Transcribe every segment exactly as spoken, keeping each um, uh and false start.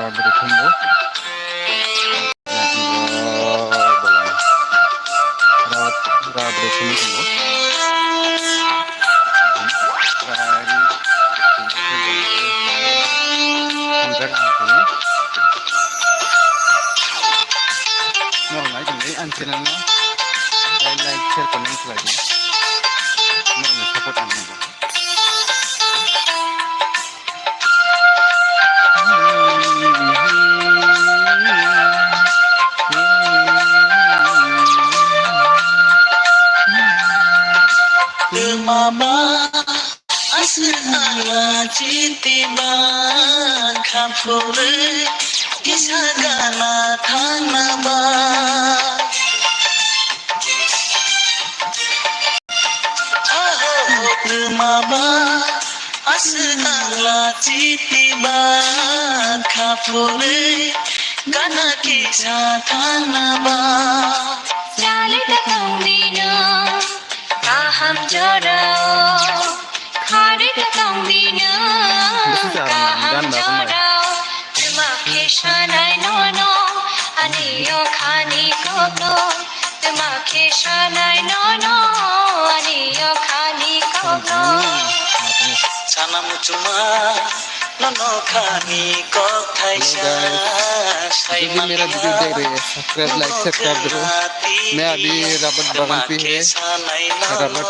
Rwthwngbo. Rwthwngbo. Rwthwngbo. Hamjak ang tini. Norok nai tongdi ang channel no. Like, share, comment khlai di. Norokni support ang nangkha. Mama. Aswk nangla chitiba khaphurwi kisa gana thangnaba. Aho twmaba aswk nangla chitiba khaphurwi gana kisa thangnaba. Chali ta tongdino. Kaham jorao kharwi ta tongdino. Kaham jorao twma khe sanai nono ani o khani kokno. Twma khe sanai nono ani o khani kokno. Sana muchuma nono khani kok thaisa. जो भी मेरा वीडियो देख रहे हैं, subscribe, like, share कर दो। मैं अभी रबट बागान पे है। रबट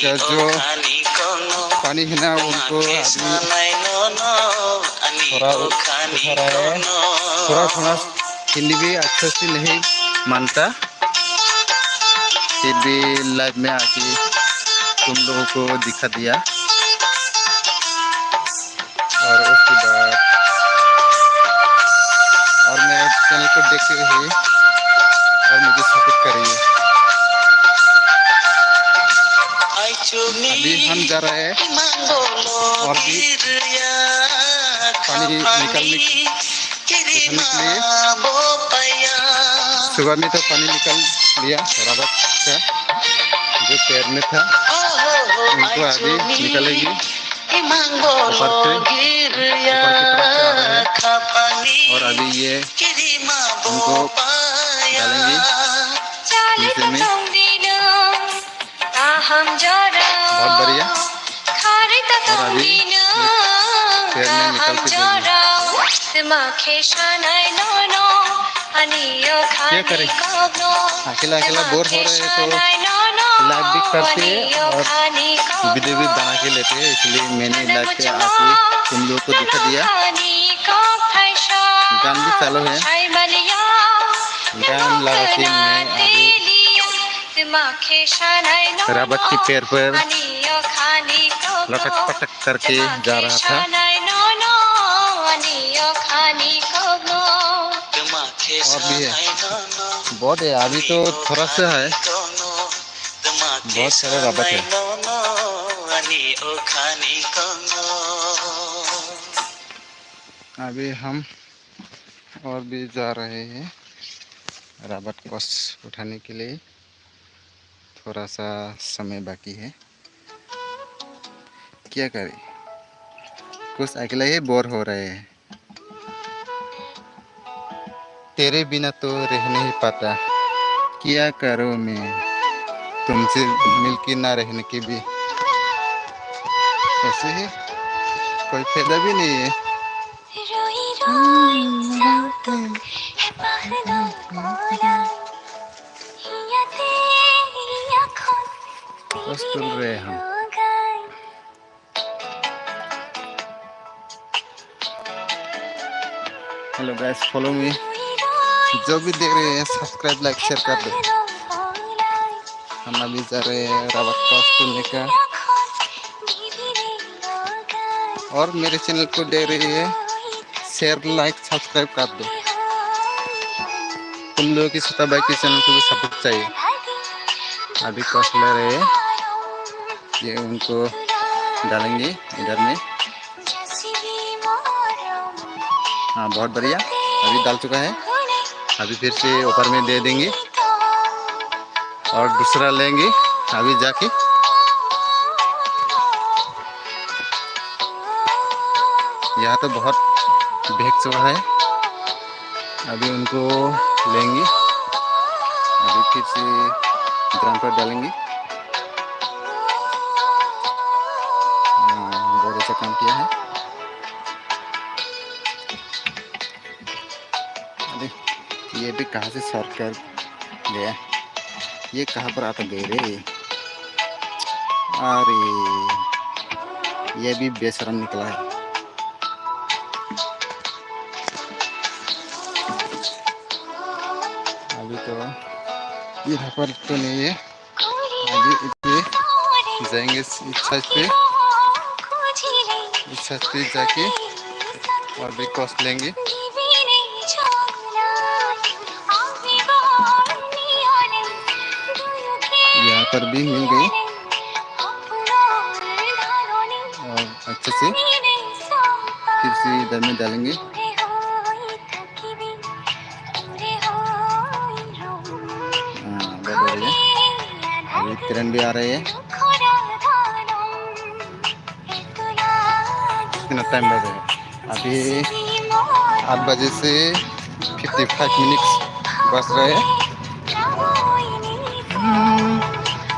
का जो पानी है ना, उनको अभी थोड़ा उठा रहा है। थोड़ा थोड़ा हिंदी भी अच्छे से नहीं मानता। फिर भी लाइव में आके तुम लोगों को दिखा दिया। और उसके बाद और मेरे चैनल को देखते हुए और मुझे सपोर्ट करिए। अभी हम जा रहे हैं और भी पानी निकालने की उठाने के लिए। सुबह में तो पानी निकाल लिया, रबट का जो पेड़ में था, उनको अभी निकालेगी। ऊपर से, ऊपर की तरफ से आ रहा है। और अभी ये उनको डालेंगे नीचे में। बहुत बढ़िया। और अभी ये पेड़ में निकल के देगी। क्या करें? अकेला अकेला बोर हो रहे हैं तो लाइव भी करते हैं और वीडियो भी बना के लेते हैं, इसलिए मैंने लाइव पे आके तुम लोगों को दिखा दिया। गान भी चालू है, गान लगा के मैं अभी रबट की पेड़ पर लटक पटक करके जा रहा था। और भी है, बहुत है, अभी तो थोड़ा सा है, बहुत सारा रबट है। अभी हम और भी जा रहे हैं रबट कॉस्ट उठाने के लिए। थोड़ा सा समय बाकी है, क्या करें, कुछ अकेला ही बोर हो रहे हैं। तेरे बिना तो रह नहीं पाता, क्या करूँ मैं तुमसे मिलके ना रहने के भी। ऐसे ही कोई फायदा भी नहीं है। Kos tul rahe hain. Hello guys, follow me. जो भी देख रहे हैं, सब्सक्राइब, लाइक, शेयर कर दो। हम अभी जा रहे हैं रबट कॉस्ट को लेकर। और मेरे चैनल को देख रहे हैं, शेयर, लाइक, सब्सक्राइब कर दो। तुम लोगों की छोटा भाई के चैनल को भी सपोर्ट चाहिए। अभी कॉस्ट ले रहे हैं, ये उनको डालेंगे इधर में। हाँ, बहुत बढ़िया, अभी डाल चुका है, अभी फिर से ऊपर में दे देंगे और दूसरा लेंगे अभी जाके। यहाँ तो बहुत बैग चुका है, अभी उनको लेंगे, अभी फिर से ड्रम पर डालेंगे। हाँ, बहुत अच्छा काम किया है। अरे, ये भी कहाँ से शॉर्ट कर गया? ये कहाँ पर अटक गए रे? अरे, ये भी बेशरम निकला है। अभी तो यहाँ पर तो नहीं है। अभी इधर जाएंगे इस साइड पे, इस साइड पे जाके और ब्रेकफास्ट लेंगे। यहाँ पर भी मिल गई और अच्छे से फिर से इधर में डालेंगे। हाँ, बहुत बढ़िया। अभी ट्रेन भी आ रही है। कितना टाइम बज रहा है? अभी आठ बजे से फिफ्टी फाइव मिनट्स बज रहे हैं।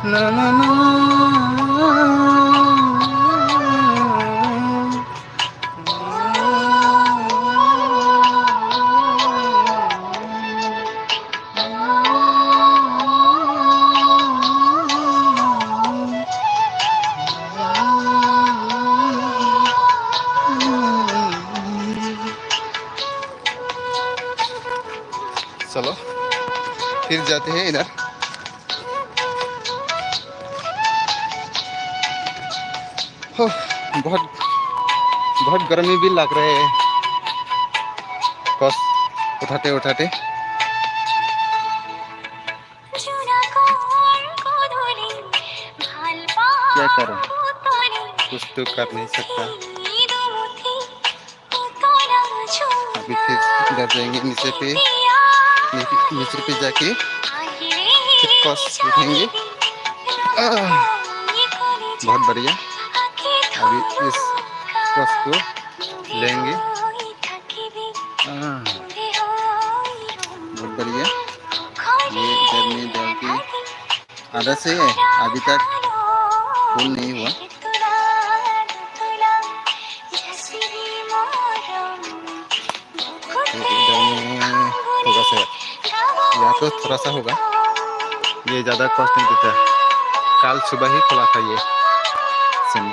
ना, ना, ना। चलो, फिर जाते हैं इधर। हो, बहुत, बहुत गर्मी भी लग रहे है, कष्ट उठाते उठाते। क्या करूं, कुछ तो कर नहीं सकता। अभी फिर इधर जाएंगे नीचे पे, नीचे, नीचे पे जाके फिर कष्ट उठेंगे। आह, बहुत बढ़िया। अभी इस कष्ट को लेंगे। आह, बहुत बढ़िया। ये इधर में डाल के आधा से है, अभी तक फुल नहीं हुआ। तो इधर में थोड़ा सा, यहाँ तो थोड़ा सा होगा, ये ज़्यादा कष्ट नहीं देता। कल सुबह ही खुला था ये सिम।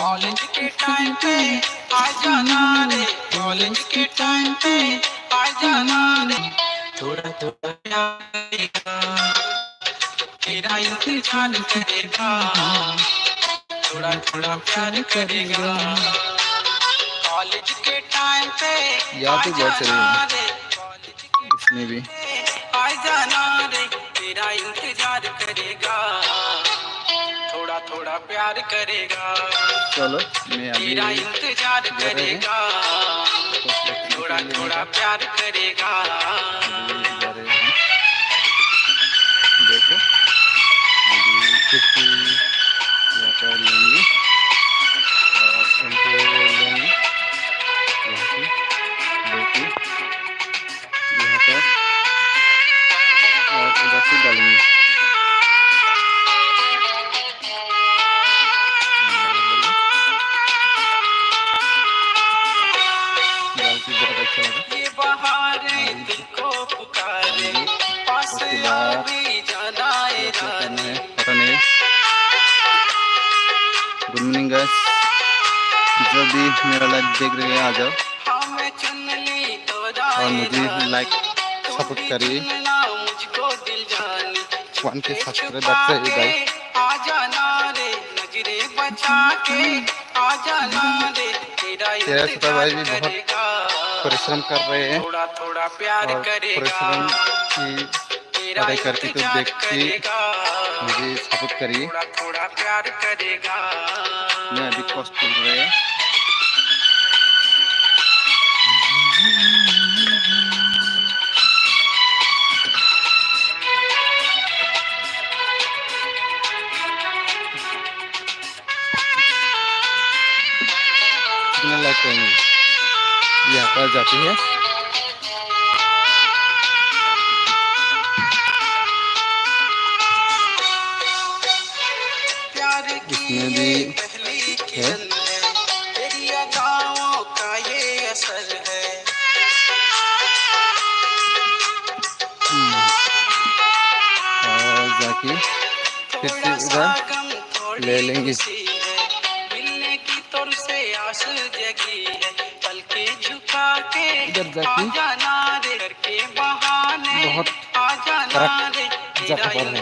कॉलेज के टाइम पे आ जाना रे, कॉलेज के टाइम पे आ जाना रे। थोड़ा थोड़ा प्यार करेगा, तेरा इंतजार करेगा। थोड़ा थोड़ा प्यार करेगा। कॉलेज के टाइम पे याद तो बहुत चली। इसमें भी। आ जाना रे, तेरा इंतजार करेगा, थोड़ा थोड़ा प्यार करेगा। चलो, मैं अभी तेरा इंतजार करेगा, थोड़ा थोड़ा प्यार करेगा। अभी जा रहे हैं। देखो, अभी फिर से यहाँ पर लेंगे और उनको लेंगे। यहाँ से, देखिए। यहाँ पर और इधर से डालेंगे। डाल के बहुत अच्छा लगा। जो भी मेरा लाइव देख रहे हैं, आ जाओ। और मुझे लाइक, सपोर्ट करिए। वन के सब्सक्राइबर चाहिए भाई। तेरा छोटा भाई भी बहुत परिश्रम कर रहे हैं और परिश्रम की पढ़ाई करके तो देख के मुझे सपोर्ट करिए। मैं अभी कॉस्ट कर रहे हैं। कितना लाइक करेंगे? यहाँ पर जाती है। इसमें भी है। हम्म। और जाके फिर से उधर ले लेंगे। इधर जाके बहुत कड़क जगह पर है।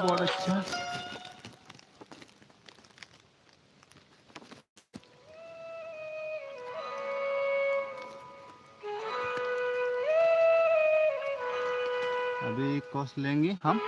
बहुत अच्छा। अभी कॉस्ट लेंगे हम।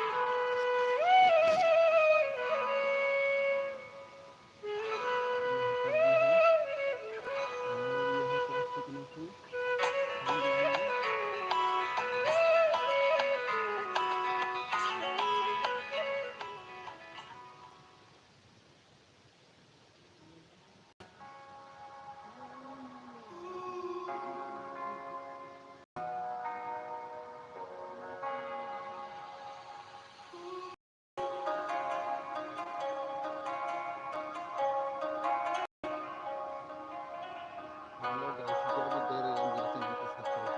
हेलो गाइस, जो भी दे रहे हैं, मेरे चैनल को सब्सक्राइब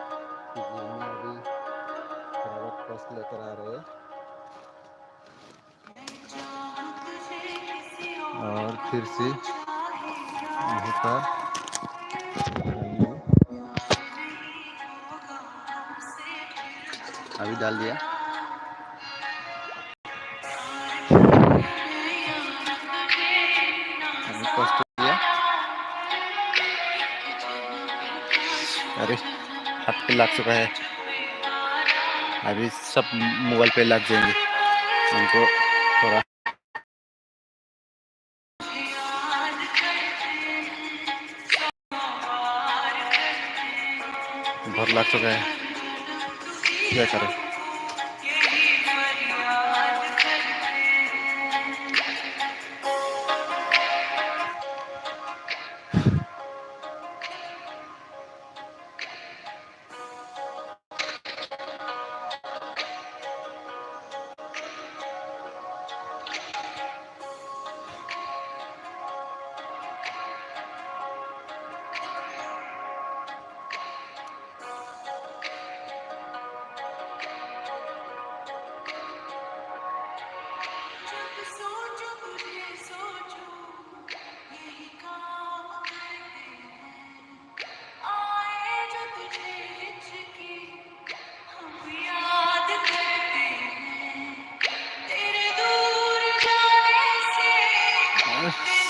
कीजिए। मैं अभी थोड़ा बहुत कॉस्ट लेकर आ रहे हैं। और फिर से यहीं पर अभी डाल दिया। अभी कॉस्ट हो गया। अरे, हाथ पे लग चुका है। अभी सब मोबाइल पे लग जाएंगे। हमको थोड़ा बहुत लग चुका है। क्या करें?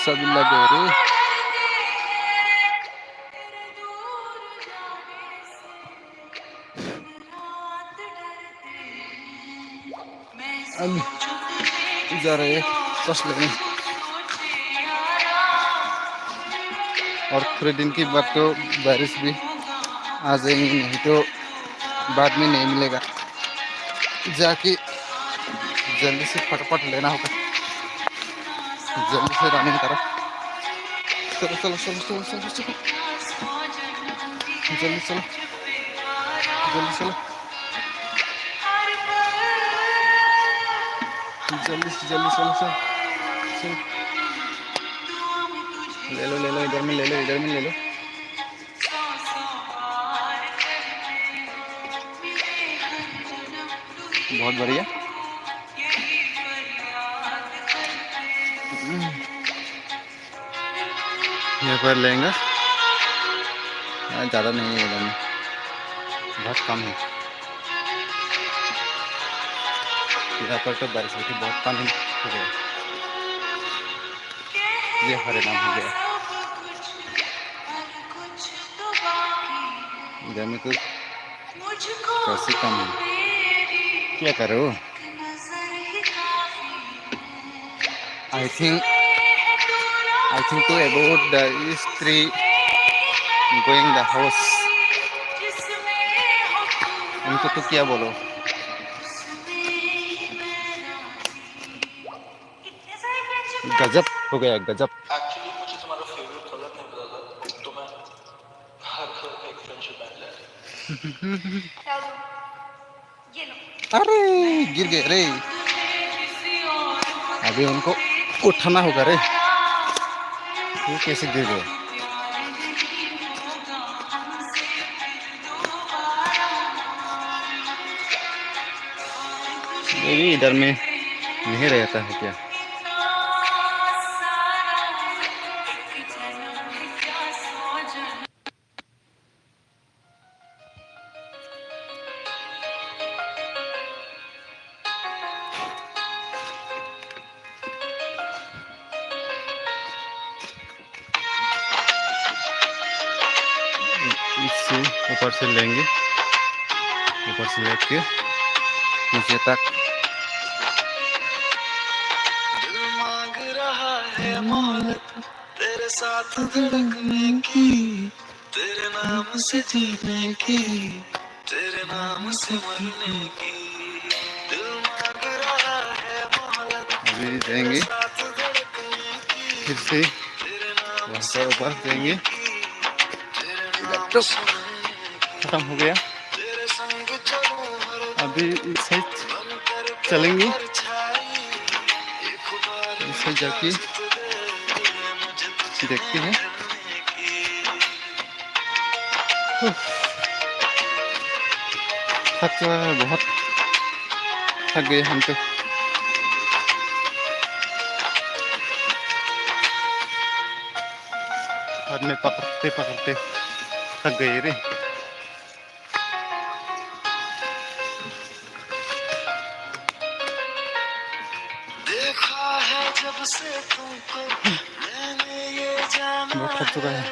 सभी लगे रे। अभी जा रहे हैं कॉस्ट लेने। और थोड़े दिन के बाद तो बारिश भी आ जाएंगी, नहीं तो बाद में नहीं मिलेगा। जाके जल्दी से फटाफट लेना होगा, जल्दी से रनिंग करो। चलो, चलो, चलो, चलो, चलो, चलो। जल्दी चलो, जल्दी चलो, जल्दी से, जल्दी चलो, चलो, चलो। ले लो, ले लो, इधर में ले लो, इधर में ले लो। बहुत बढ़िया। यहाँ पर लेंगे। हाँ, ज़्यादा नहीं है इधर में, बहुत कम है। यहाँ पर तो बारिश होती, बहुत पानी हो गया। ये हरे नाम हो गया। इधर में तो कैसे कम है, क्या करो? I think, I think to about the history going the house. इनको तो क्या बोलो? गजब हो गया, गजब। Actually, मुझे तुम्हारा फेवरेट कलर नहीं पता था, तो मैं हर कलर का एक फ्रेंडशिप बैंड ले आया। अरे, गिर गए रे। अभी उनको उठाना होगा रे। वो कैसे गिर गए? ये भी इधर में नहीं रहता है क्या? इससे ऊपर से लेंगे, ऊपर से लेके नीचे तक। दिल मांग रहा है मोहलत तेरे साथ धड़कने की, तेरे नाम से जीने की, तेरे नाम से मरने की। दिल मांग रहा है मोहलत अभी जाएंगे तेरे साथ धड़कने की, फिर से तेरे नाम वहाँ से पर ऊपर जाएंगे। खत्म हो गया। अभी इस साइड चलेंगे, इस साइड जाके देखते हैं। थक चुका है बहुत, थक गए हम तो। हाथ में पकड़ते पकड़ते थक गए रे। देखा है जब से तुमको मैंने ये जाना बहुत थक चुका है।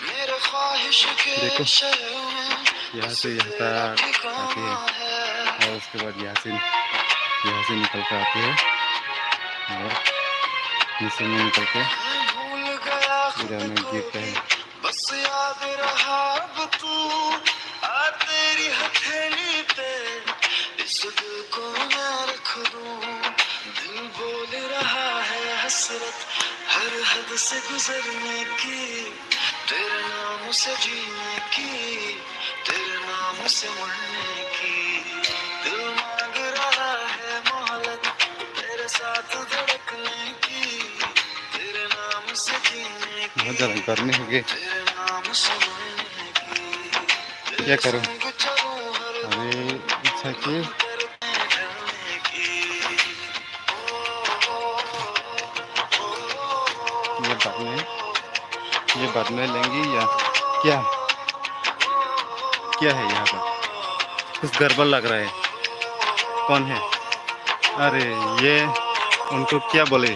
मेरे ख्वाहिश के देखो, शहर में यहाँ से यहाँ तक आती है और उसके बाद यहाँ से, यहाँ से निकल कर आती है और नीचे में निकल के इधर में गिरता है। बस याद रहा अब तू, आ तेरी हथेली पे इस दिल को मैं रख दूं। दिल बोल रहा है हसरत हर हद से गुजरने की, तेरे नाम से जीने की, तेरे नाम से मरने की। दिल मांग रहा है मोहलत तेरे साथ धड़कने की, तेरे नाम से जीने की, बहुत ज्यादा गर्मी हो गई। तेरे नाम से मरने की। क्या करूं? अभी इच्छा की ये बाद में, ये बाद में लेंगी या क्या? क्या है यहाँ पर? कुछ गड़बड़ लग रहा है। कौन है? अरे, ये उनको क्या बोले?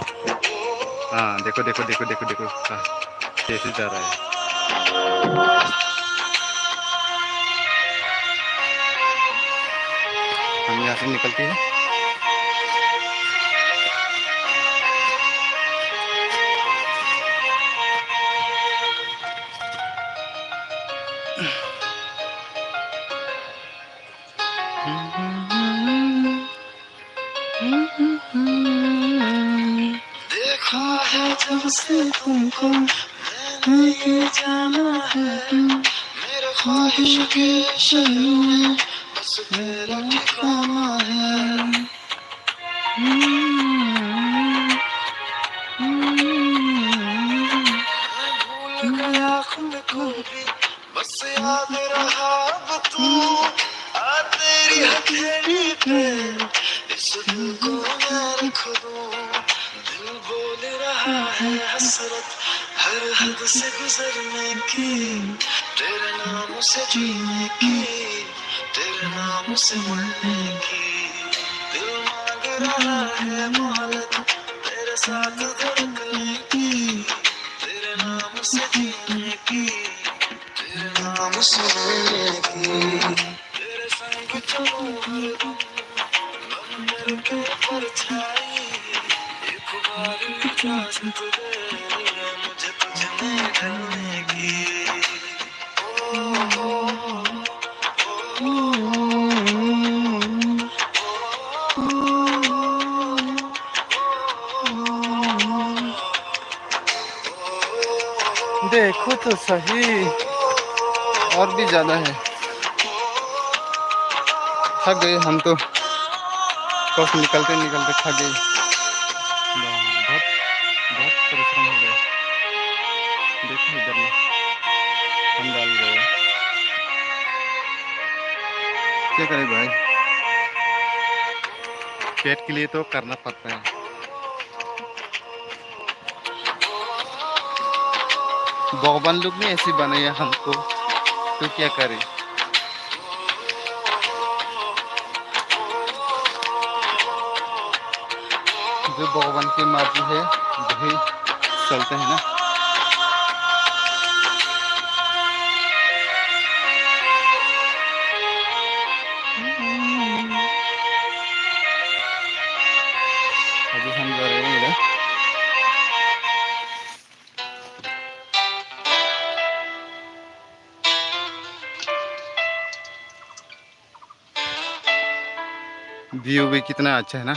हाँ, देखो, देखो, देखो, देखो, देखो। हाँ। कैसे जा रहा है। हम यहाँ से निकलते हैं। से तुमको मैंने ये जाना है, मेरे ख्वाहिश के शहर में बस मेरा ठिकाना है। मैं भूल गया खुद को भी, बस याद रहा अब तू, आ तेरी हथेली पे इस दिल को मैं रख दूं। दिल बोल रहा है हसरत हर हद से गुजरने की, तेरे नाम से जीने की, तेरे नाम से मरने की। दिल मांग रहा है मोहलत तेरे साथ धड़कने की, तेरे नाम से जीने की, तेरे नाम से मरने की। तेरे संग चलूं हरदम, बन करके परछाई। एक बार इजाजत दे मुझे तुझ में ढलने की। ओ, ओ, ओ, ओ, ओ। देखो तो सही, और भी ज्यादा है। थक गए हम तो, कष्ट निकलते निकलते थक गए। बहुत, बहुत परिश्रम हो गया। देखो इधर में हम डाल रहे हैं। क्या करें भाई, पेट के लिए तो करना पड़ता है। भगवान लोग ने ऐसे बनाया हमको, तो क्या करें? जो भगवान की मर्जी है, वही चलते हैं ना। अभी हम जा रहे हैं इधर। व्यू भी कितना अच्छा है ना,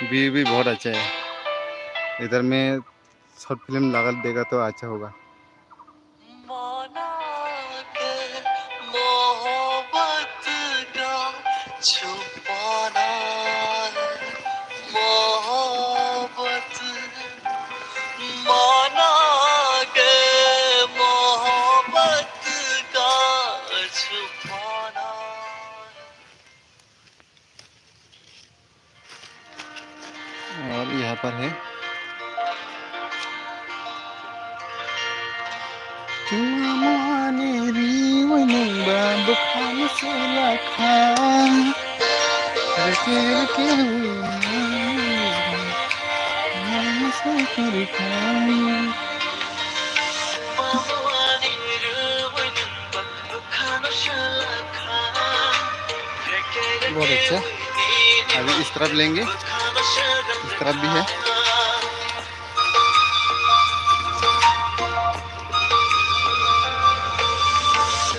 व्यू भी बहुत अच्छा है। इधर में शॉर्ट फिल्म लगा देगा तो अच्छा होगा। और यहाँ पर है। बहुत अच्छा। अभी इस तरफ लेंगे, इस तरफ भी है।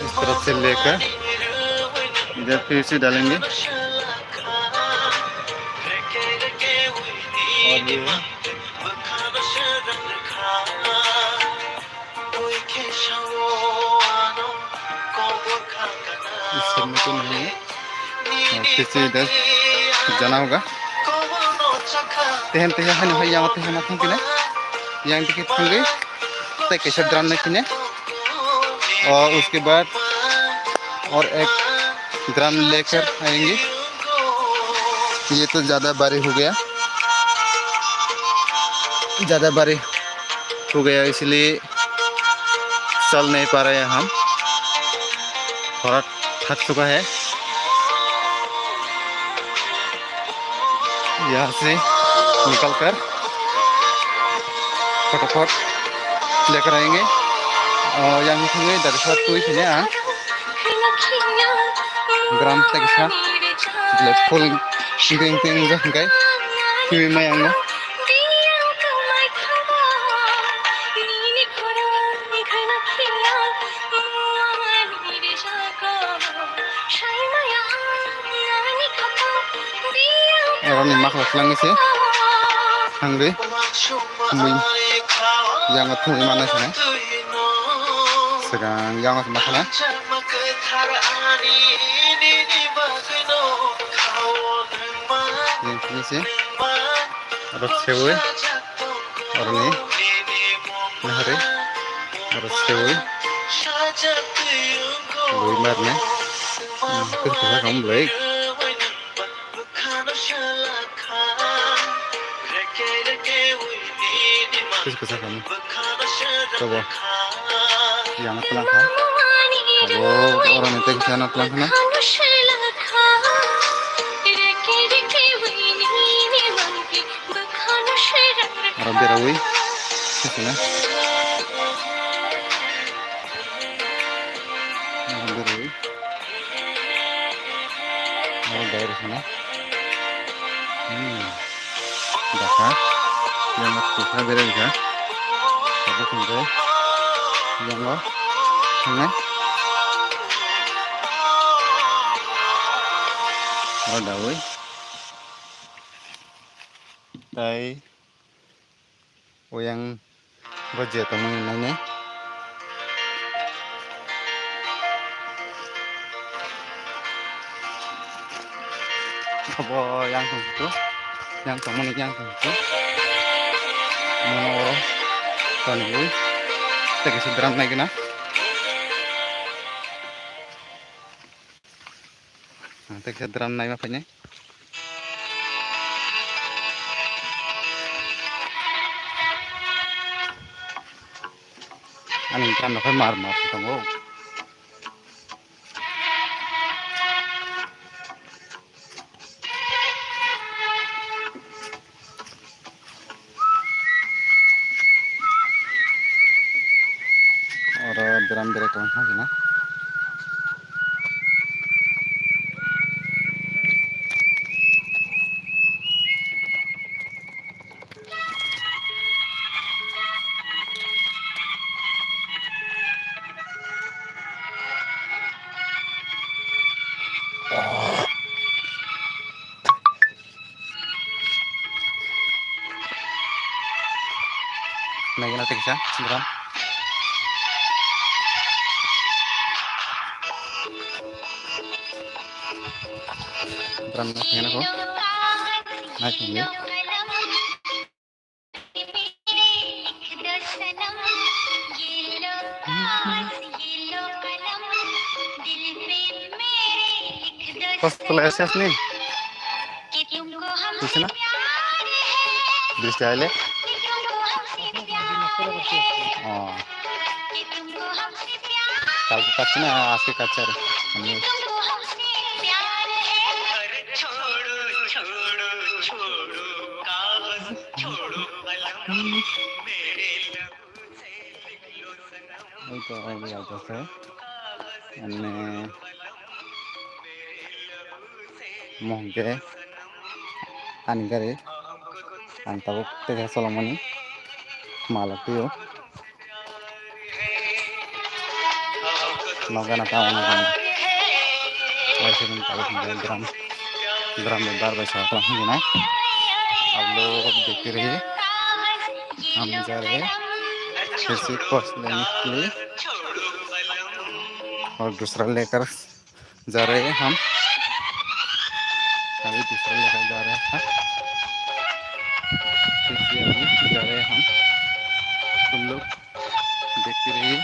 इस तरफ से लेकर इधर फिर से डालेंगे। और ये है। इस सब में तो नहीं है। हाँ, पीछे इधर जाना होगा। Tehem tehem hai no hai yang tehem athang kine. Yang dikhe thangwi. Tei kaisa drum nai kine. और उसके बाद और एक ड्रम लेकर आएंगे। ये तो ज़्यादा भारी हो गया, ज़्यादा भारी हो गया, इसलिए चल नहीं पा रहे हैं हम, थोड़ा थक चुका है। यहाँ से निकल कर फटाफट लेकर आएंगे। और yang thangwi dari sat twi sini ah. Gram teksa. Ble full ting ting jak hingkai. Twi mai ang. Oro ni makla kwlangwi se. Thangri, mui, yango thangwi manai sana. Segang yango ma khana. Yang sini sih. Aro sewi. Aro ni. Nahari. Aro sewi. Lui mar ne. Hmm, kis kisa kam lui. Kis kisa kami. Coba. Yang tlang kha. Abo orang ni teks yang tlang kha na. Orang berawi. Kis na. Orang berawi. Oh, dai rwkha na. Hmm. Dakha. Yang tukha berai kha. Tabuk hwnkhe. Yang lo. Thangnai. Oro dawi. Tai. Oyang bo je tongmani nainai. Abo yang tong tu, yang tongmani yang tong tu. Mono oro tongwi tei kisa drum nai gana. Tei kisa drum nai ma phainai. Ani drum no khai mar mar se tongo. Oro drum berai tong kha hino. Naigwna tei kisa drum. Drum no khaina ko. Nai thangwi. Kos pula S S ni? Bisa na? Bisa aile? Oh. Kalu kachi na aske kachar. Ani. Oi to, oi ya, to se. Ane, mohon ke, ani gari, ang tabuk tei solomani, malok tio. Nokgana ta ono gana. Waisa gun tabuk hwnjak drum. Drum ni bar bai sa tong hwnjana. Ablo bikiri. Hamjare. Sisi kos leni kli. Aur dusra lekar ja rahe hain hum. Abhi dusra lekar ja rahe hain. Sisi abhi ja rahe hain. Tum log. देखते रहिए।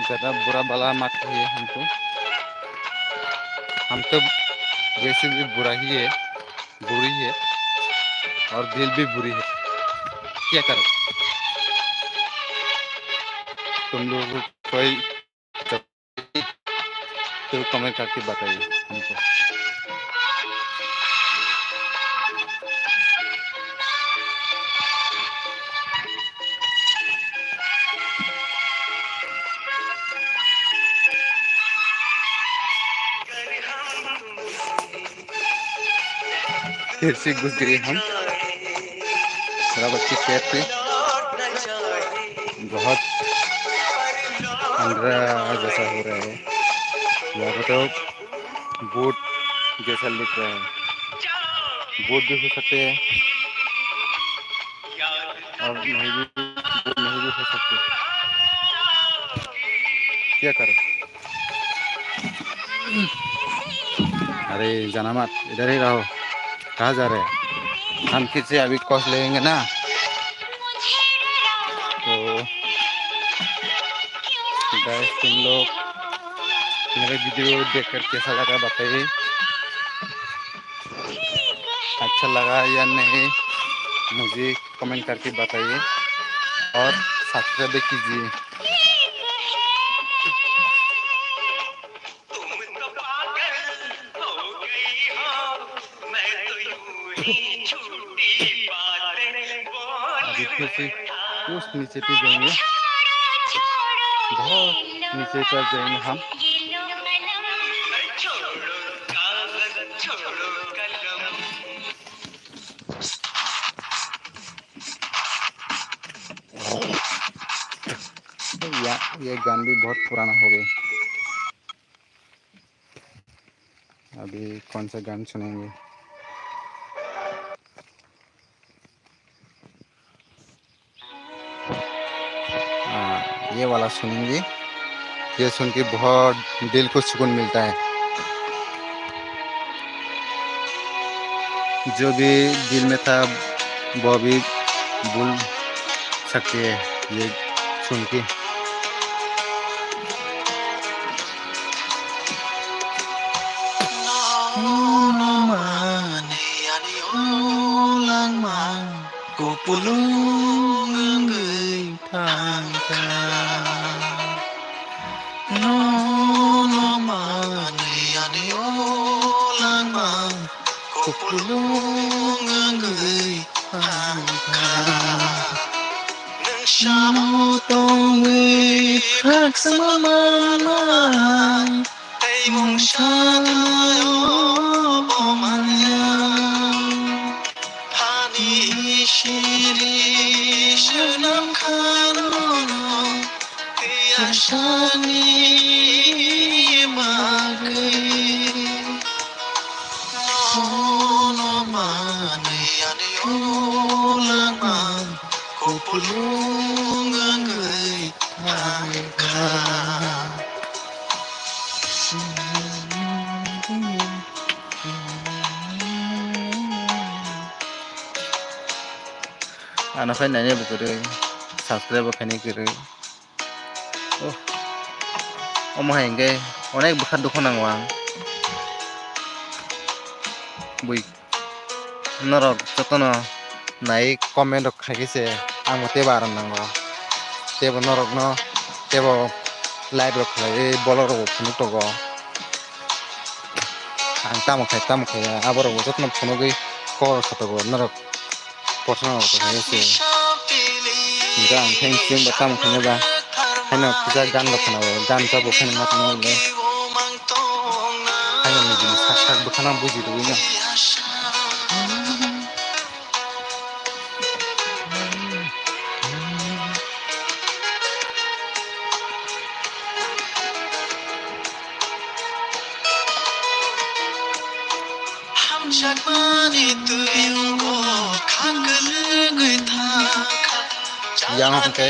ज़्यादा बुरा भला मत कहिए हमको। हम तो वैसे भी बुरा ही है, बुरी है और दिल भी बुरी है। क्या करो? तुम लोगों को कोई तो कमेंट करके बताइए हमको। फिर से घुस गए हम। थोड़ा बच्चे पैर पे बहुत अंधेरा जैसा हो रहा है। यहाँ पे तो बोट जैसा लिख रहे हैं, वोट भी हो सकते हैं और नहीं भी, वोट नहीं भी हो सकते। क्या करें? अरे जाना मत, इधर ही रहो। कहाँ जा रहे हैं? हम फिर से अभी कॉस लेंगे ना। तो गाइस, तुम लोग मेरा वीडियो देखकर कैसा लगा बताइए, अच्छा लगा या नहीं मुझे कमेंट करके बताइए और सब्सक्राइब भी कीजिए। अभी फिर से उस नीचे पे जाएंगे, बहुत नीचे पर जाएंगे हम। या, ये गान भी बहुत पुराना हो गया। अभी कौन सा गान सुनेंगे? हाँ, ये वाला सुनेंगे। ये सुन के बहुत दिल को सुकून मिलता है। जो भी दिल में था, वो भी भूल सकते हैं ये सुन के। Kupulung wngwi thangkha. Nono manwi ani o langma kupulung wngwi thangkha. Nwng samo tongwi khakchangma manma, tei mungsa thaio bo manya. Hani siri swnam khano tei asani bagwi. Nono manwi ani o langma kupulung wngwi thangkha. Ano khai nai bo kwrwi, subscribe bo khainai kwrwi. Oh. Omo hai hwnkhe onek bwkha dukhu nango ang. Bui norok jotono nai comment rok khaikhe se ang bo teibo aram nango. Teibo norokno teibo live rok khlaiwi bolong rokbo phunuk tongo. Ang tamo khai tamo khai aborokbo jotono phunugwi kok rok kha tongo norok. Kothoma kotor hai se. Hingke ang khe siyang ba tamo khainai ba. Haino kisa gan rok khwnao, gan rok bo khainai ma tongma le. Haino nijini sak sak bwkhano buji rwui no. Hamjakmani twi wngkha kwlwngwi thangkha. Yang hwnkhe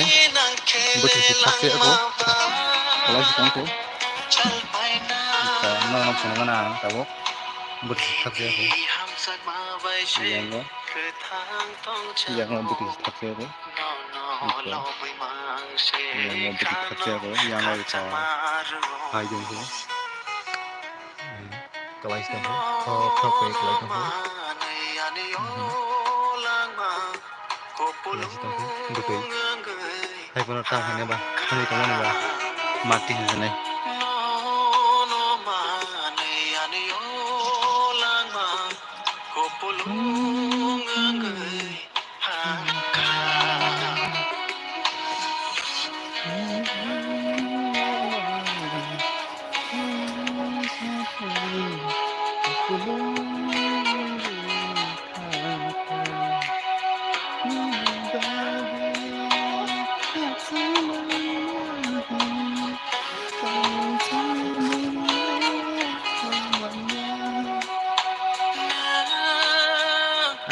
bwtwi si thakse abo. Kwlai si tongkhe. Ika nono phunukmano ang tabuk. Bwtwi si thakse abo. Yango. Yango bwtwi si thakse abo. Yango bwtwi thakse abo. Yango ika. Hai jong se. Kalai se tongkha. Thok thok khe kalai tongkha. Kalai se tongkha. Bwtwi. Hai bono ta hinwi ba. Hinwi tongmani ba. Mati hinwi.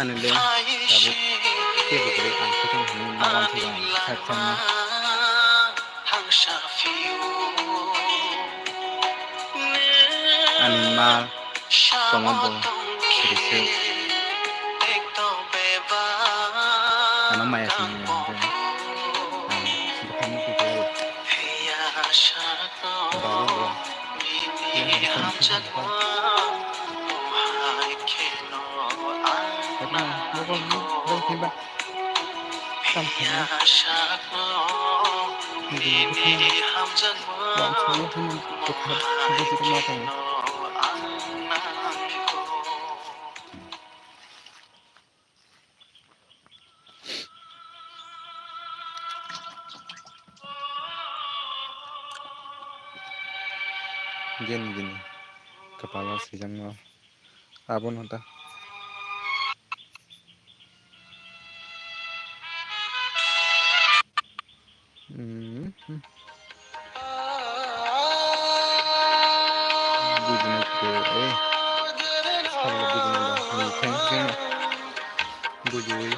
Ani le tabuk kebo kwrwi ang khe tong hwnwi ma uansukha ang khe thangma. Ani ma tongma bo siri se. Ano maya simi ya hwnkhe ang bwkha muitu khlai. Tabuk bo. Gini gini kepala sejang no. Abono ta. Hmm. Bujina ko, eh. Salo bujina da. Ni thank you. Bujui.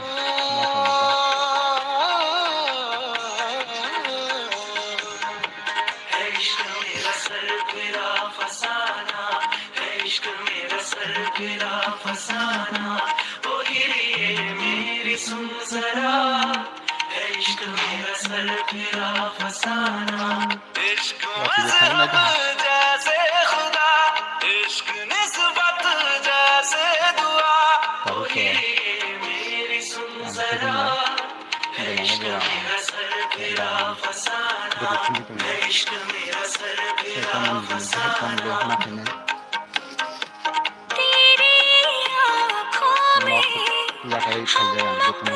Yakarwi khaijak ang jotono.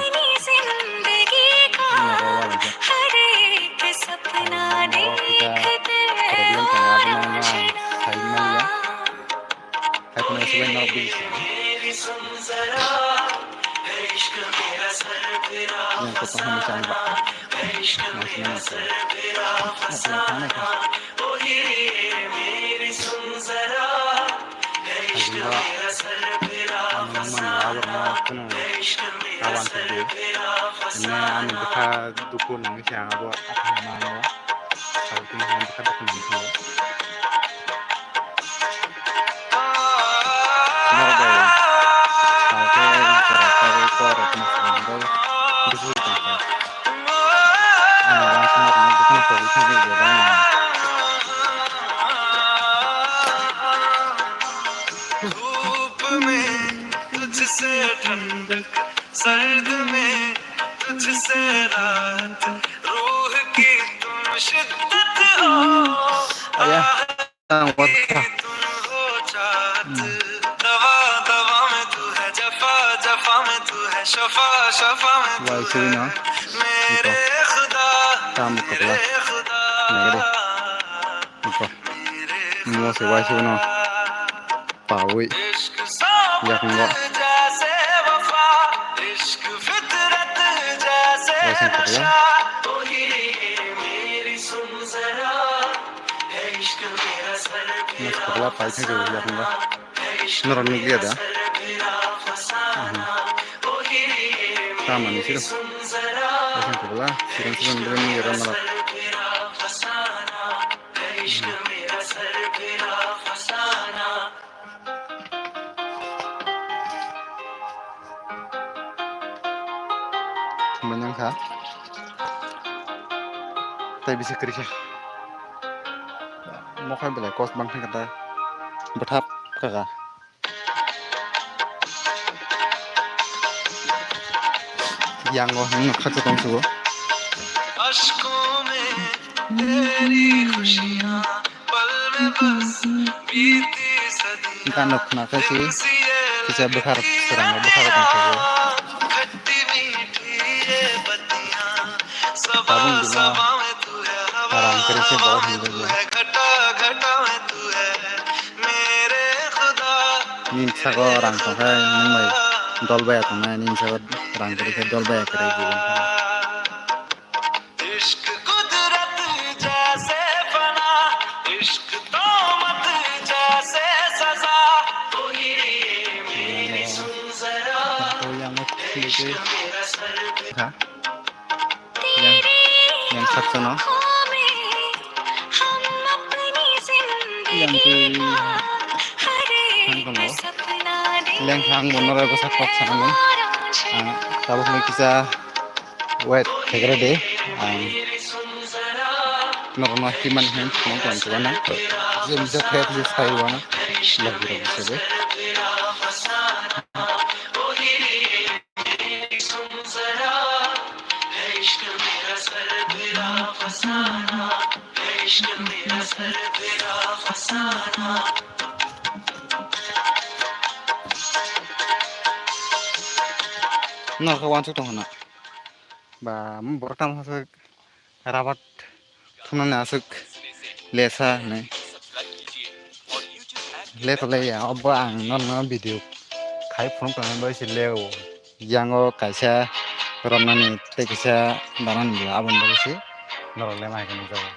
Nogo uanaijak. Ang nogo kisa problem tongo, abono wngkha ang sai manya. Haiphano uansukbai norok bini simi. Yang kotong hwnwi chang ba. Naisina naisina. Naisina thangnai kha. Haiphano ang nukmani aborokno kheno awan thokdi. Hwnwi ani bwkha dukhu nangwi se ang abo aphano mano. Sabo tini hwnwi bwkha dukhu nangwi thango. Norok bai, tamo khe jora khe kok rok no swrwngwi buji tongkha. Ani uansukma rok no jotono pogwi thangwi rwjak nang. धूप में तुझसे ठंडक, सर्द में तुझसे राहत, रूह की तुम शिद्दत हो। Aya, ang wata. Hmm. Wai sui no. Ito. Tam kapla. Nagade. Ito. Mo se wai sui no. Pawi. Yakung go. Wai sui kapla. Mas kapla pai thang jauh ya kung ba. Norok nukliya da. Tamani siro. Asing kapla sirang sirang dren ni ram norok. Manyang kha. Tai bisi kwrwi kha. Mokhai belai kos bang thangkha ta. Bwthap kha. Yango hwnwi khaksa tong sugo. Gano khna khe si kisa bwkhar swrango bwkhar tong sugo. Tabuk bini rang kwrwi khe bo hinwi ya. Nini bwskango rang tongkhe nwng bai dol baya tongnai, nini bwskango rang kwrwi khe dol baya kwrwi jibon thangma. twi kha. Yang, yang sakchano. Yang twi thang tongo. Lengkha ang bono bai bwsa kok sanani. Ang tabuk hwnwi kisa wait khaikhe de. Ang norokno himani hwn phunuk tong chuana. Je misa khe je sai wana. Lagi rok se de. Norok wansuk tong hwnna. Ba, borok tamo hwnsa rabat thumnani aswk lesa hinwi. Le to le ya, obo ang norokno video khai phunuk tongmani bagwi se leo. Yango kaisa romnani tei kaisa danani bo aboni bagwi se norok le ma hai khe nukjago.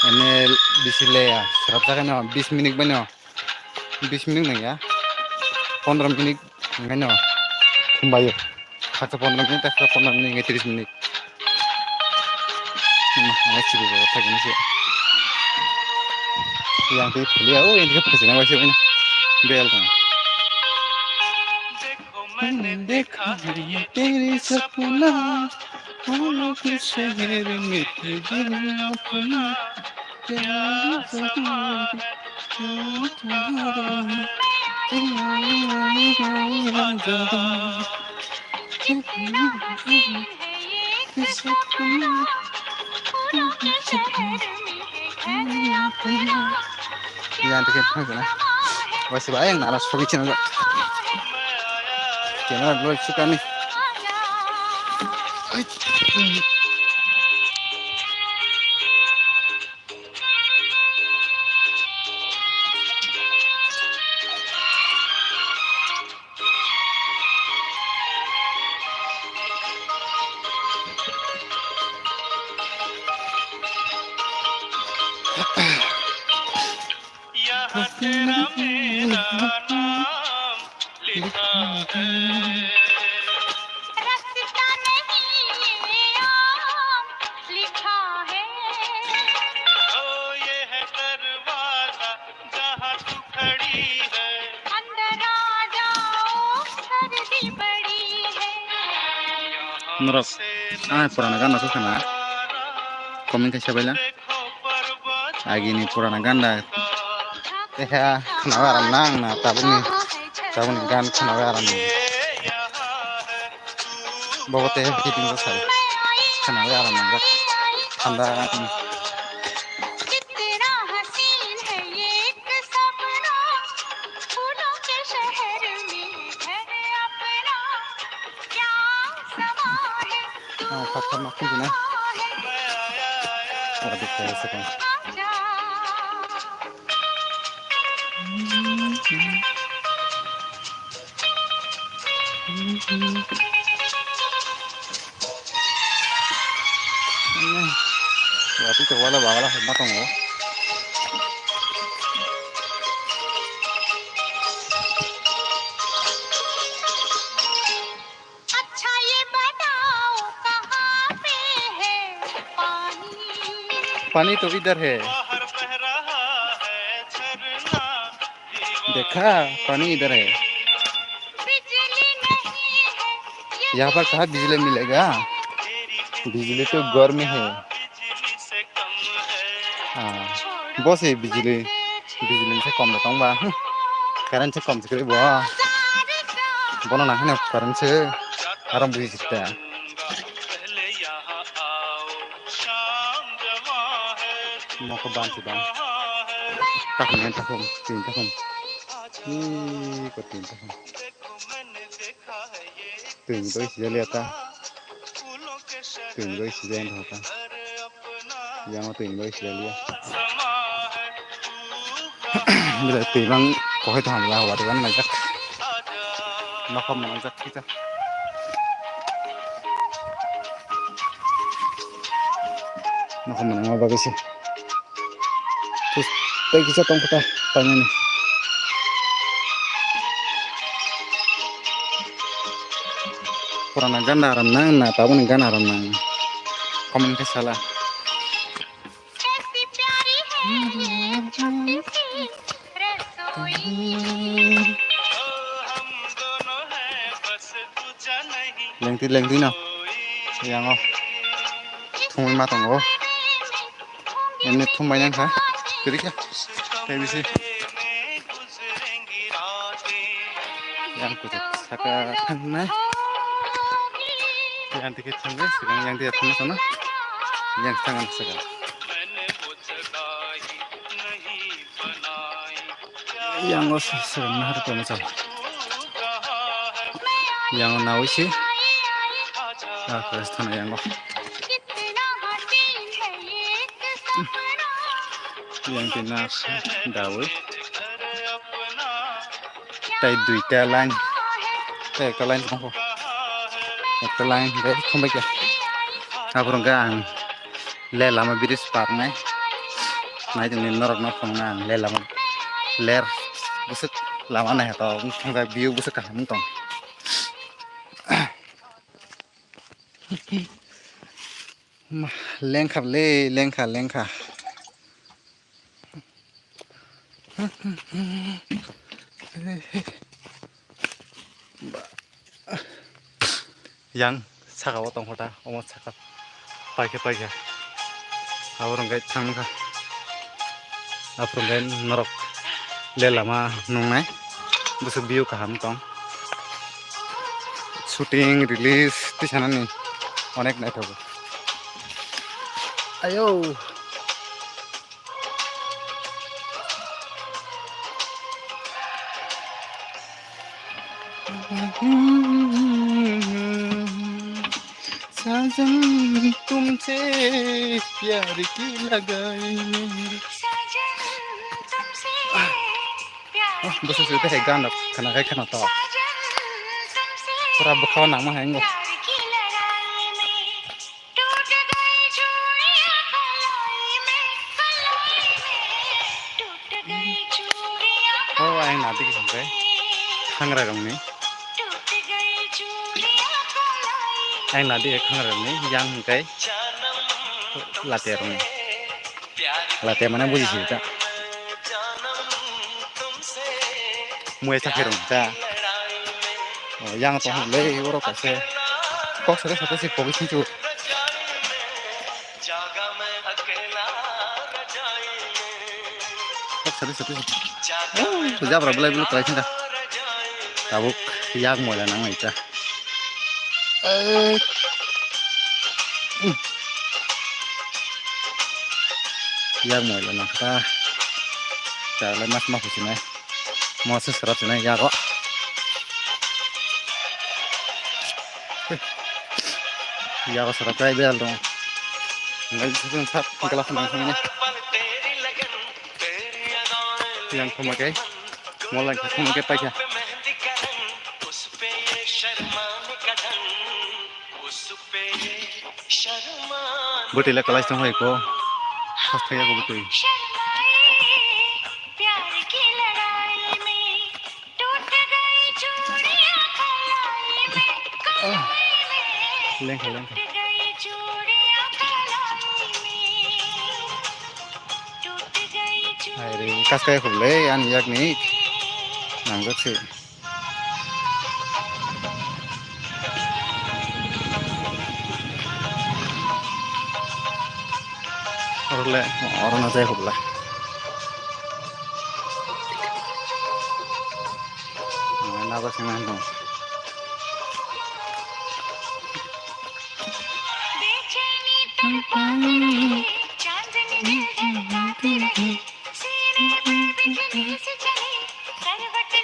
Ene bisi le ya, swrapsa khe no bis minute bai no. Bis minute nang ya. Pondro minute nang no. Thumbai yo. Khaksa pondro minute, khaksa pondro minute, nge tris minute. Hmm, nge siri bo thak ni se. Yang tei thuli ya, o yang tei phasina bai se bai. Bel tong. देखो मैंने देखा है ये तेरे सपना, फूलों के शहर में तेरे अपना। Yang tike phang kana. Wasi ba yang nara sogi channel. Camera glow sukani. यहाँ तेरा मेरा नाम लिखा है। रास्ता नहीं ये आम लिखा है। ओ ये है दरवाजा जहाँ तू खड़ी है। अंदर आ जाओ सर्दी बड़ी है। Norok, ah, purana gana se khana. Comment khaisa baila. Agini purana ganda. Eha khana aram nang na tabukni, tabukni gan khana aram nang. Bobo te fitting ko sai. Khana aram nang. Thanda. कितना हसीन है ये एक सपना, फूलों के शहर में घर अपना, क्या समा है तू, ah, khatharma khunjina. Ora dikta ase kan. Watwi tongo, wala bagala hwnma tongo. अच्छा ये बताओ कहाँ पे है पानी? पानी तो इधर है। बाहर बह रहा है झरना। देखा, पानी इधर है। यहाँ पर कहाँ बिजली मिलेगा? बिजली तो घर में है। हाँ, बस ये बिजली, बिजली से कम रहता हूँ बा। Current se kom se kwrwi bo. Bono nang hino current se. Aro bui jita. Moko ban se ban. Takhum takhum, tin takhum. Ni ko tin takhum. Twi ni bagwi sijaliya ta. Twi ni bagwi sijai wngkha ta. Yang o twi ni bagwi sijaliya. Belai twi bang kohai tong hamla hwari bang naijak. Nokhor mwnajak kisa. Nokhor mwnajak bagwi se. Tus, tei kisa tong khe ta, painani. Purana gana aram nang na tabukni gana aram nang? Comment khe sala. Lengtwi lengtwi no. Yango. Thumwi ma tongo. Emni thumbai nang kha. Kwrwi kha. Tei bisi. Yang kuchuk saka thangnai. Yang tike thangnai, sigang yang tike thangma sana. Yang tangan saka. Yang o sigang nahar tongsa. Yang o nawi si. Ah, terus thana yang o. Yang khe na dawi. Tai duita line. Tai ekta line tongkho. Ekta line bai khumbai khe. Aphuru hwnkhe ang le lama bridge parnai. Nai tongni norok no phunukna ang le lama ler bwswk lama naiha tok wng thangkha view bwswk kaham wng tong. Ma, lengkha le, lengkha, lengkha. Yang saka o tongkha ta, omo saka paikhe, paikhe. Abo rwngkhe thangkha. Aphuru hwnkhe norok le lama nungnai. Bwswk view kaham tong. Shooting, release, tisanani onek naithogo. Ayo. Sajan tumse pyar ki lagai. Ah, bwswk se tei hai gan rok khna khai khna to. Pura bwkhao nangma hai wngo. O ayang nadi khe hwnkhe khangrai rokni. Ayang nadi khe khangrai rokni yang hwnkhe latia rokni. Latia mane buji sidi ta. Muya chakhe rong ta. O, yang tong le oro kaise. Kok sade sade se pogi sing chu. Kok sade sade se. O, jabra belai belai kalai sing ta. Tabuk yak moila nang nai ta. Eh. Hmm. Yak moila nang kha. Chale mas ma khusinai. Mo se srap sinai yago. Yago srap kai bel dong. Ngai sujun sap glass nang sinai. Yang khuma kai. Molang khuma kai paikha. Bwtwi le kwlai tong hai ko. Sasthaya ko bwtwi. Lengkha lengkha. Hai re, kaskai khuble ani yakni nangjak se. Oro le, oro no jai hubla. Naba sima hino.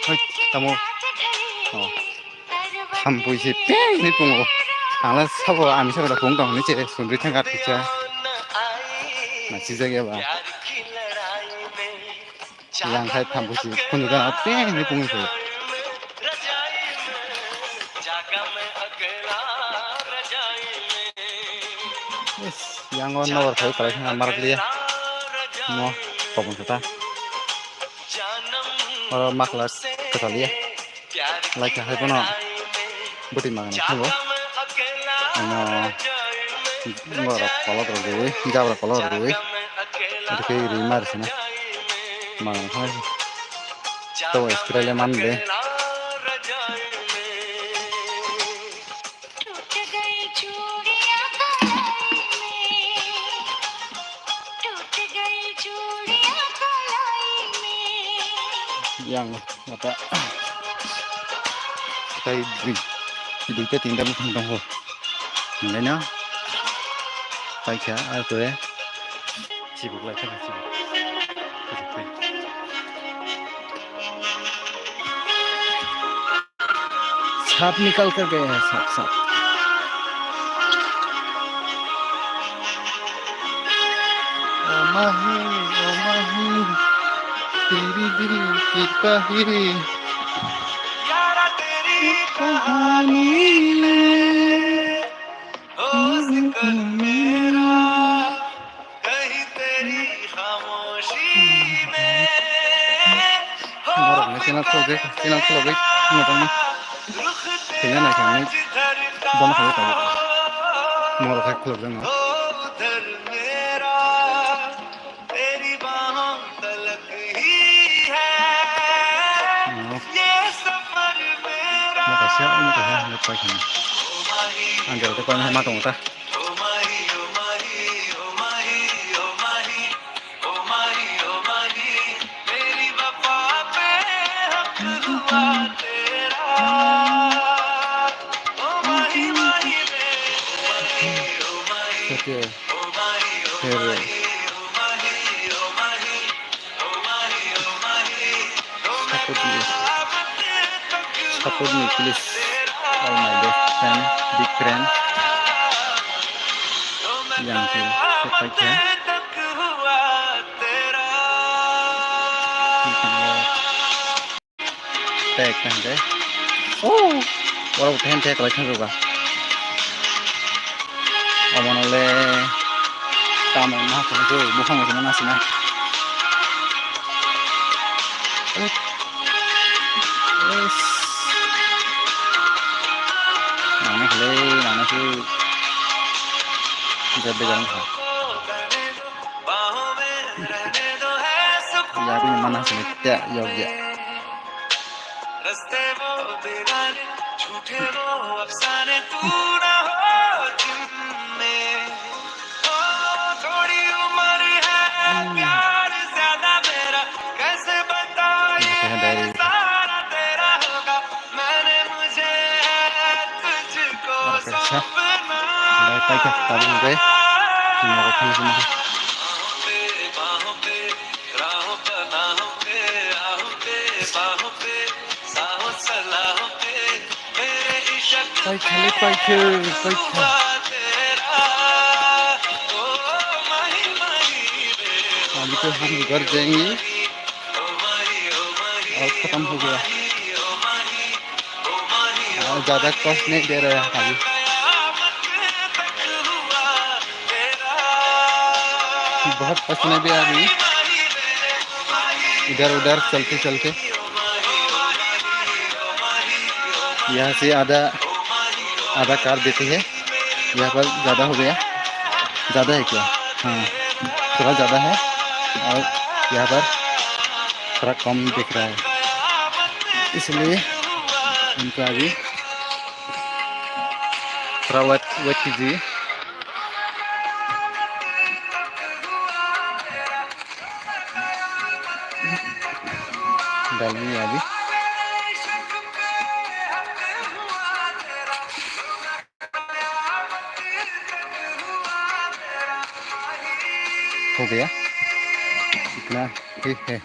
Hoi, tamo. Oh. Thampui se peng ni pungo. Ang le sabo, ani sabo da pung tong ni che, sundri thang at kisa. Na chijak ya ba. Yang khai thampui se khunju gana peng ni pungo se. Yes, yang o nowar khai kalai thang marak liya. Mo, kopong kota. Oro makla kwtal ya. Lai kha hai bono bwtwi magana thango. Ano borok kolok rwgwi, jabra kolok rwgwi. Ado khe ri mar sina. Mang khai. To Australia man de. Yang. Mata. Tai dui, duita tinta buphang tongo. Hinlaino paikha, ah, khe chibuk lai kha, chibuk. Sap nikal kar gaya hai, sap, sap. O mahi, o mahi, teri dil ki kahani. Kahani le, o sikon mera, kahin teri khamoshi mein. Borok ni channel khulogwi, channel khulogwi, nokni. Kaiya naikha ni bono kaiya tongo. Moro khai khulok jang no. Moro kaisa, omo kaisa hinwi pai kha. Ang jora tei pai ma tongo ta. Sotya. Her. Support me. Support me, please. All my best friend, big friend. Yang tu, support ya. Tek, tek, tek. Oh, oro bo tehen tek lai thang ba. Omono le tamo na thang je, buphang omono na sina. Yes. Nana khle, nana khle. Jab de garam kha. Yabi mana sini tek yog ya. रास्ते वो दीवाने, झूठे वो अफसाने, तू ना हो जिनमें। ओ, थोड़ी उम्र है, प्यार ज्यादा मेरा, कैसे बताऊं ये सारा तेरा होगा, मैंने मुझे है तुझको सौंपना। Paikha le paikha, paikha. Abhi to hum ghar jayenge. Aur khatam ho gaya. Aur zyada kash nahi de raha abhi. बहुत पसीना भी आ गई, इधर उधर चलते चलते। यहाँ से आधा, आधा कर देते हैं। यहाँ पर ज़्यादा हो गया, ज़्यादा है क्या? हाँ, थोड़ा ज़्यादा है और यहाँ पर थोड़ा कम दिख रहा है, इसलिए हमको अभी थोड़ा वेट, वेट कीजिए। Dalmi ya, Abi. हो गया। इतना ही है।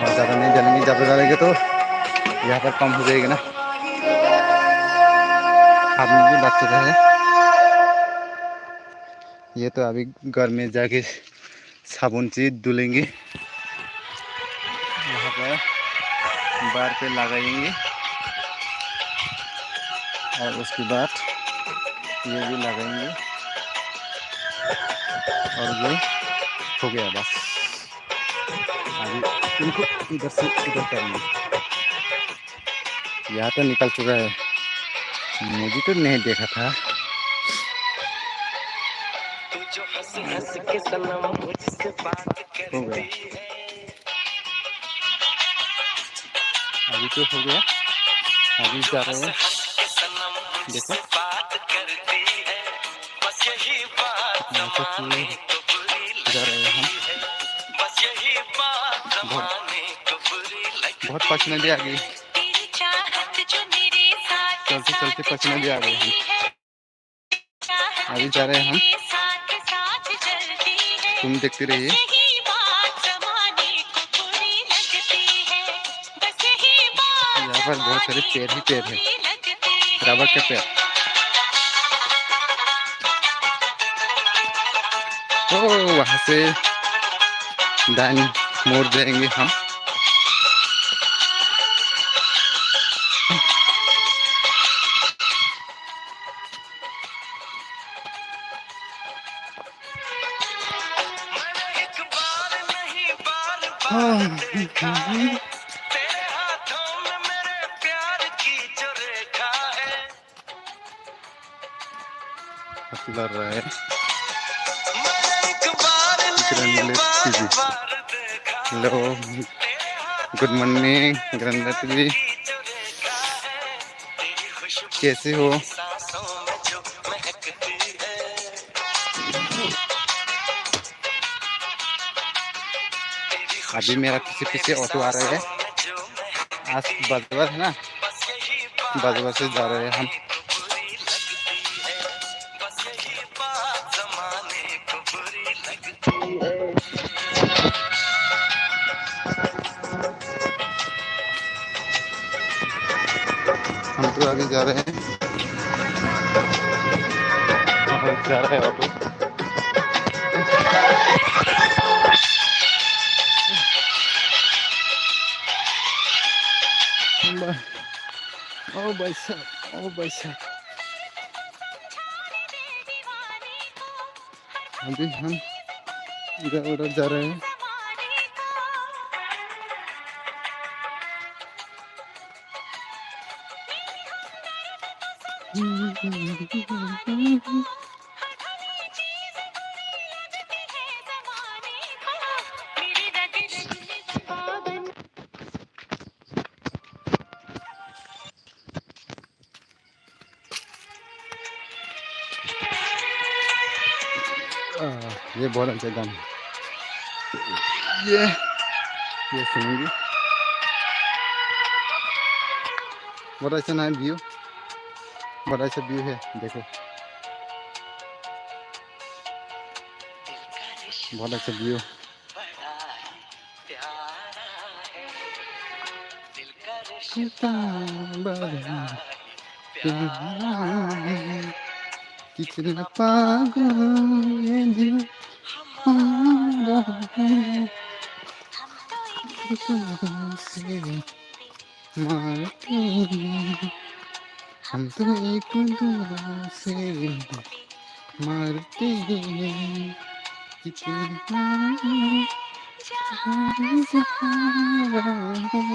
और ज़्यादा नहीं डालेंगे, ज़्यादा डालेंगे तो यहाँ पर कम हो जाएगा ना। आदमी भी बच चुका है। ये तो अभी घर में जाके साबुन से धुलेंगे। यहाँ पर बार पे लगाएंगे और उसके बाद ये भी लगाएंगे और ये हो गया बस। अभी इनको इधर से इधर करेंगे। यहाँ तो निकल चुका है, मुझे तो नहीं देखा था। हो गया। अभी तो हो गया, अभी जा रहे हैं। देखो, ऐसे पूरे जा रहे हैं हम। बहुत, बहुत पसीना भी आ गई, चलते चलते पसीना भी आ गई हम। अभी जा रहे हैं हम। तुम देखते रहिए। यहाँ पर बहुत सारे पेड़ ही पेड़ है, रबर के पेड़। ओ, वहाँ से दाहिनी मोड़ जाएंगे हम। Hello, good morning, Grandma T V। कैसे हो? अभी मेरा पीछे पीछे ऑटो आ रहा है। आज बाजार है ना, बाजार से जा रहे हैं हम। हम तो अभी जा रहे हैं, हम जा रहे हैं ऑटो। ओ भाई साहब, ओ भाई साहब। अभी हम इधर उधर जा रहे हैं। आह, ये बहुत अच्छा गाना। ये, ये सुनेंगे। बहुत अच्छा ना view, बहुत अच्छा view है, देखो। बहुत अच्छा view। कितना बड़ा प्यारा है, कितना पागल ये दिल हमारा है। तुमसे मारते हैं, हम तो एक दूसरे मारते हैं। कितना जहां सहारा है,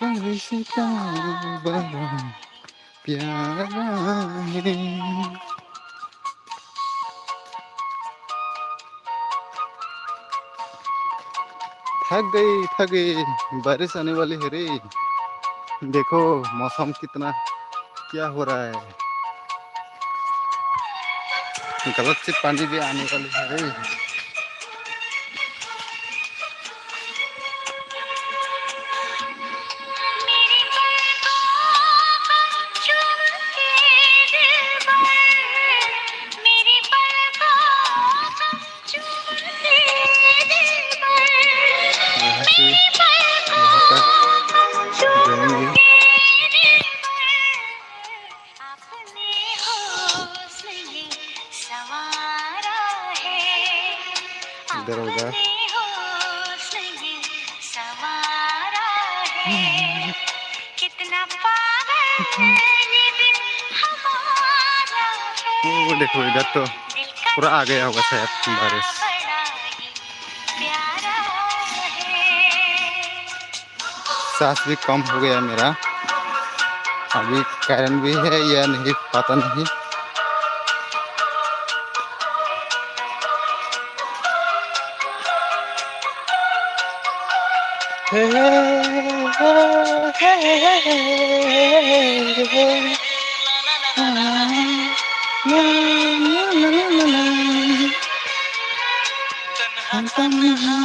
रिश्ता बड़ा प्यारा है। थक गई, थक गई, बारिश आने वाली है रे। देखो मौसम कितना, क्या हो रहा है, गलत से पानी भी आने वाली है रे। यहाँ से यहाँ तक जाएंगे। इधर उधर। वो देखो, इधर तो पूरा आ गया होगा शायद बारिश। सांस भी कम हो गया मेरा। अभी करंट भी है या नहीं, पता नहीं।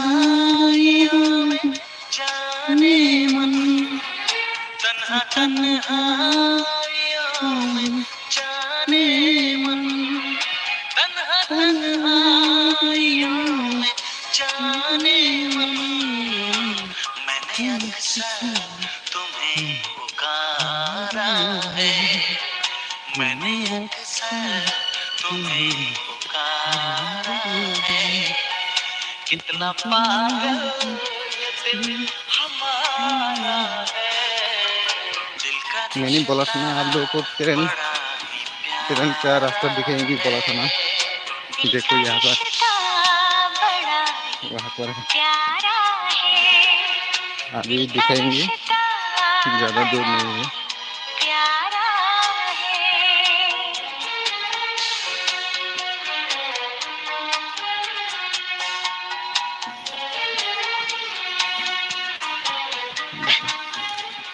तन्हाइयों में जाने मन, तन्हा तन्हाइयों में जाने मन, तन्हा तन्हाइयों में जाने मन, मैंने अक्सर तुम्हें पुकारा है, मैंने अक्सर तुम्हें पुकारा है। कितना पागल ये दिल हमारा है, दिल का Nini bolasna आप लोगों को ट्रेन, ट्रेन का रास्ता दिखाएंगे बोला था ना। देखो यहाँ पर, वहाँ पर है। अभी दिखाएंगे, ज़्यादा दूर नहीं है।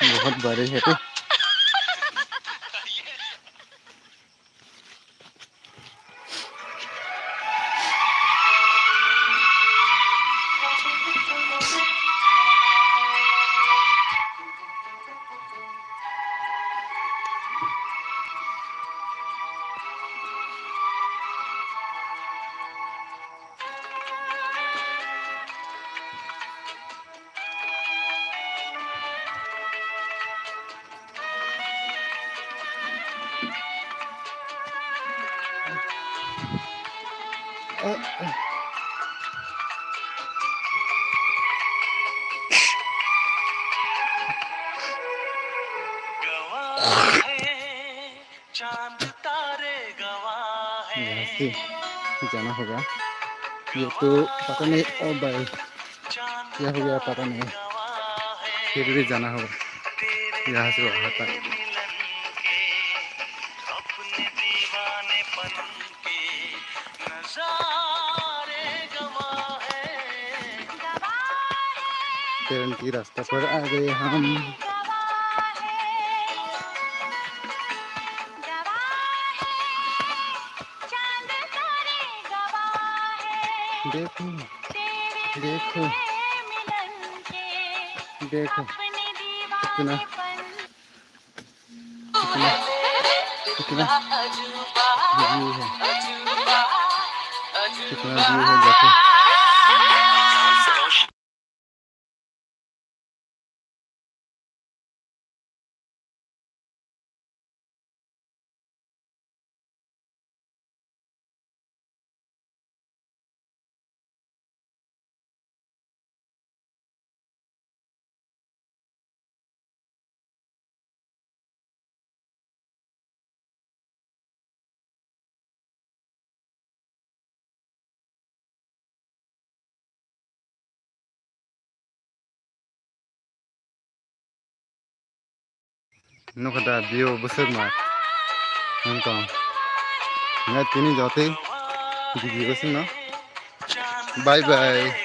बहुत बारिश है तो। चांद तारे गवाह है। यहाँ से जाना होगा। ये तो पता नहीं, ओ भाई, क्या हो गया पता नहीं, फिर भी जाना होगा यहाँ से वहाँ तक। अपने दीवानेपन के नजारे गवाह है। ट्रेन की रास्ता पर आ गए हम। देखो, देखो, देखो, कितना, कितना, कितना view है, कितना view है, देखो। Nokha da view bwswk ma wng tong. Nai tini jotoi video sing no. Bye bye.